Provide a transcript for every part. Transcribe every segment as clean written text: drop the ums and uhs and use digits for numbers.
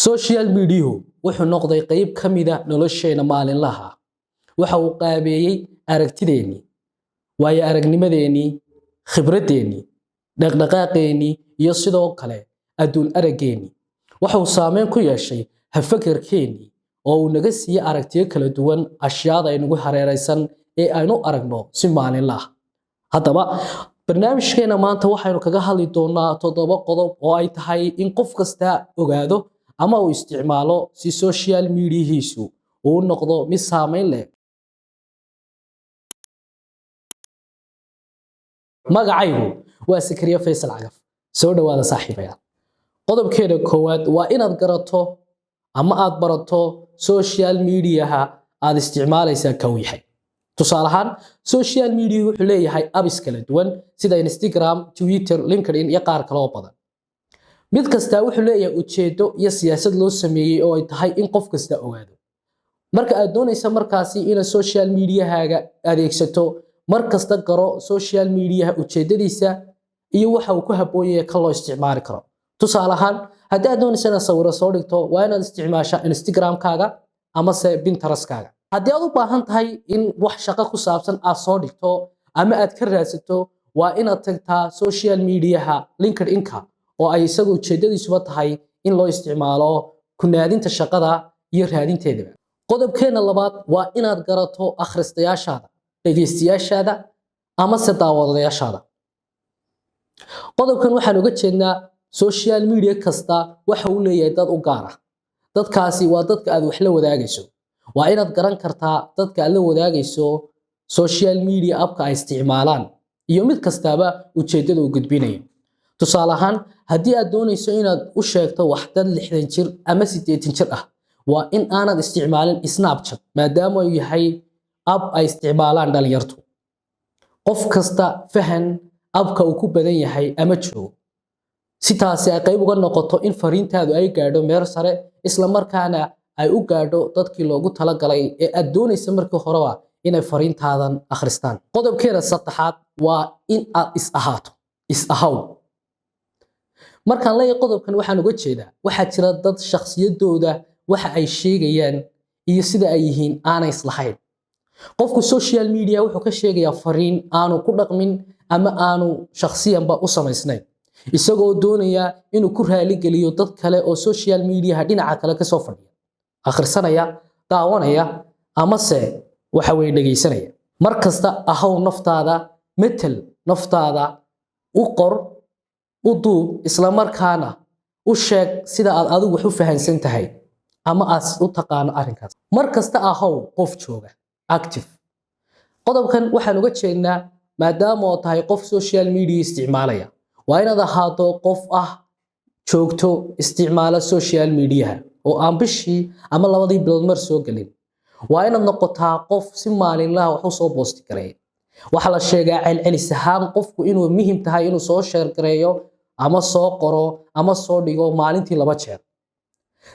Social mediahu wuxuu noqday qayb ka mida nolosheena maalinlaha ah. Waxa uu qaabeeyey aragtideennii, waayo aragnimadeennii, khibradeennii, dhaqdhaqaaqeennii iyo sidoo kale adduun araggeenii. Waxa uu saameyn ku yeeshay habfekerkeennii oo uu naga siiyey aragtiyo kala duwan ashyaada aynugu hareeraysan ee aynu aragno si maalinla ah. Haddaba barnaamijkeena maanta waxaynu kaga hadli doonaa 7 qodob oo ay tahay in qof kasta ogaado ama uu isticmaalo si social mediahiisu uu u noqdo mid saameyn leh. Magacaygu waa Sakariya Faysal Cagaf. Soo dhawaada, saaxiibayaal. Qodobkeena koowaad waa inaad garato ama aad barato social mediaha aad isticmaalaysaa ka uu yahay. Tusaale ahaan, social media wuxuu leeyahay apps kala duwan sida Instagram, Twitter, LinkedIn iyo qaar kale oo badan. Mid kasta wuxuu leeyahay ujeedo iyo siyaasad loo sameeyey oo ay tahay in qof kasta ogaado. Marka aad doonaysa markaasi inaad social mediahaaga adeegsato, mar kasta garo social mediaha ujeedadiisa iyo waxa uu ku habboon yahay kan loo isticmaali karo. Tusaale ahaan, haddii aad doonaysa inaad sawiro soo dhigto, waa inaad isticmaashaa Instagram-kaaga amase Pinterest-kaaga. Haddii aad u baahan tahay in wax shaqo ku saabsan aad soo dhigto ama aad ka raadsato, waa inaad tagtaa social mediaha LinkedIn-ka oo ay isagu ujeedadiisuba tahay in loo isticmaalo kunaadinta shaqada iyo raadinteedaba. Qodobkeena labaad waa inaad garato akhristayaashaada, dhegeystayaashaada amase daawadayaashaada. Qodobkan waxaan uga jeednaa social media kasta waxa uu leeyahay dad u gaar ah. Dadkaasi waa dadka aad wax la wadaagayso. Waa inaad garan kartaa dadka aad la wadaagayso social media appka ay isticmaalaan iyo mid kastaaba ujeedada uu gudbinayo. Tusaale ahaan, haddii aad doonayso inaad u sheegto wax dad 60 jir ama 80 jir ah, waa in aanad isticmaalin Snapchat, maadaama uu yahay app ay isticmaalaan dhalinyartu. Qof kasta fahan appka uu ku badan yahay ama joogo, si taasi ay qayb uga noqoto in fariintaadu ay gaadho meel sare, isla markaana ay u gaadho dadkii loogu talagalay ee aad doonaysa markii horeba inay fariintaadan akhristaan. Qodobkeena saddexaad waa in aad is ahaato, is ahaw. Markaan leeyahay qodobkan, waxaan uga jeedaa waxaa jira dad shakhsiyadooda waxa ay sheegayaan iyo sida ay yihiin aanay islahayn. Qofku social media wuxuu ka sheegayaa fariin aanu ku dhaqmin ama aanu shakhsiyanba u samaysnayn, isagoo doonaya inuu ku raaligeliyo dad kale oo social mediaha dhinaca kale kasoo fadhiya, akhrisanaya, daawanaya amase waxa weye dhegaysanaya. Mar kasta ahaw naftaada, metel naftaada, u qor, u duub, isla markaana u sheeg sida aad adigu wax u fahansan tahay ama aad u taqaano arrinkaas. Mar kasta ahaw qof jooga, active. Qodobkan waxaan uga jeednaa, maadaama oo tahay qof social media isticmaalaya, waa inaad ahaato qof ah joogto isticmaala social mediaha oo aan bishii ama labadii bilood mar soo gelin. Waa inaad noqotaa qof si maalinlaha wax u soo posti gareeya. Waxaa la sheegaa celcelis ahaan qofku inuu muhim tahay inuu soo share gareeyo ama soo qoro ama soo dhigo maalintii 2 jeer,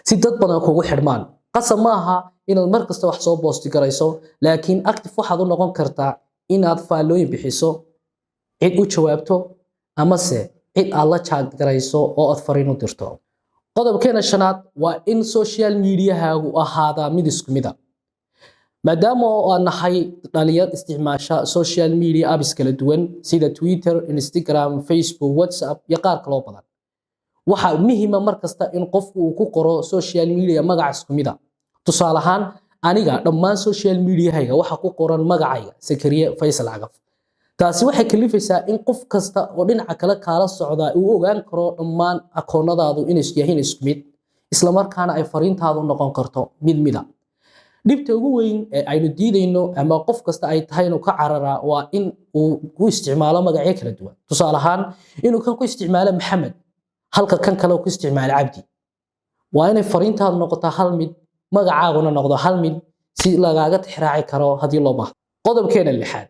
si dad badan kugu xidhmaan. Qasab ma aha inaad mar kasta wax soo posti garayso, laakiin active waxaad u noqon kartaa inaad faallooyin bixiso, cid u jawaabto amase cid aad la chat garayso oo aad fariin u dirto. Qodobkeena shanaad waa in social mediahaagu ahaadaa mid isku mid ah. Maadaama oo aan nahay dhalinyar isticmaasha social media apps kala duwan sida Twitter, Instagram, Facebook, WhatsApp iyo qaar kaloo badan, waxaa muhiima mar kasta in qofku uu ku qoro social media magac isku mid ah. Tusaale ahaan, aniga dhammaan social mediahayga waxa ku qoran magacayga, Sakariye Faysal Cagaf. Taasi waxay kalifaysaa in qof kasta oo dhinaca kale kaala socdaa uu ogaan karo dhammaan akoonnadaadu inay yihiin isku mid, isla markaana ay fariintaadu noqon karto mid mida. Dhibta ugu weyn ee aynu diidayno ama qof kasta ay tahay inuu ka cararaa waa in uu ku isticmaalo magacyo kala duwan. Tusaale ahaan, inuu kan ku isticmaalo Maxamed halka kan kale uu ku isticmaalo Cabdi. Waa inay fariintaadu noqotaa hal mid, magacaaguna noqdo hal mid, si lagaaga tixraaci karo haddii loo baahdo. Qodobkeena lixaad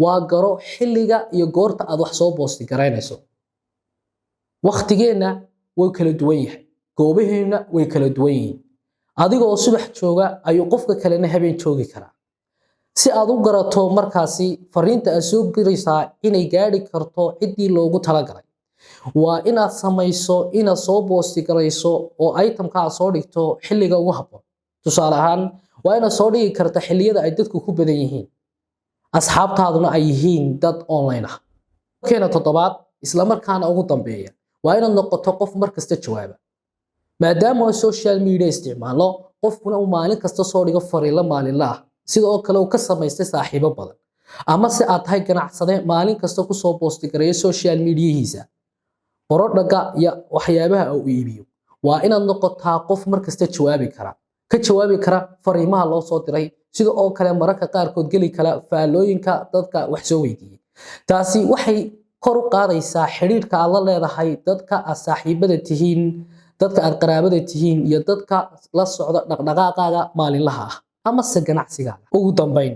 waa garo xilliga iyo goorta aad wax soo posti garaynayso. Waktigeenna way kala duwan yahay, goobaheenna way kala duwan yihiin. Adigoo subax jooga ayuu qofka kalena habeen joogi karaa. Si aad u garato markaasi fariinta aad soo diraysaa inay gaadhi karto ciddii loogu talagalay. Waa inaad samayso inaad soo post garayso oo itemka aad soo dhigto xilliga ugu habboon. Tusaale ahaan, waa inaad soo dhigi karta xilliyada ay dadku ku badan yihiin, asxaabtaaduna ay yihiin dad online ah. Keena toddobaad, islamarkaana ugu dambeeya, waa inaad noqoto qof mar kasta jawaaba. Maadaama aan social media isticmaalno, qofkuna uu maalin kasta soo dhigo fariilo maalinle ah, sidoo kale uu ka samaystay saaxiibo badan, ama se aad tahay ganacsade maalin kasta kusoo post gareeya social mediahiisa productga iyo waxyaabaha uu iibiyo, waa inaad noqotaa qof mar kasta jawaabi kara, ka jawaabi kara fariimaha loo soo diray, sida oo kale mararka qaarkood geli kara faallooyinka dadka wax soo weydiiyey. Taasi waxay kor u qaadaysaa xidhiidhka aad la leedahay dadka aad saaxiibada tihiin, dadka aad qaraabada tihiin iyo dadka la socda dhaqdhaqaaqaaga maalinlaha ah amase ganacsigaaga. Ugu dambayn,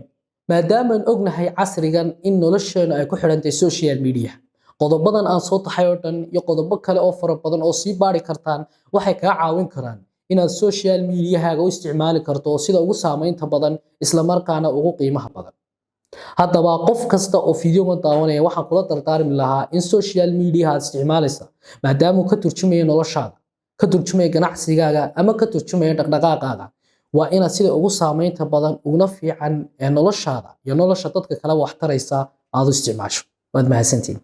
maadaamaan ognahay casrigan in nolosheenu ay ku xidhantay social media, qodobadan aan soo taxay oo dhan iyo qodobo kale oo fara badan oo sii baari kartaan waxay kaa caawin karaan inaad social mediahaaga u isticmaali karto sida ugu saamaynta badan, islamarkaana ugu qiimaha badan. Haddaba, qof kasta oo fideogan daawanaya waxaan kula dardaarmi lahaa in social media aad isticmaalaysa, maadaama uu ka turjumaya noloshaada, ka turjumaya ganacsigaaga ama ka turjumaya dhaqdhaqaaqaaga, waa inaad sida ugu saamaynta badan, uguna fiican ee noloshaada iyo nolosha dadka kale wax taraysa aad u isticmaasho. Waad mahadsantihin.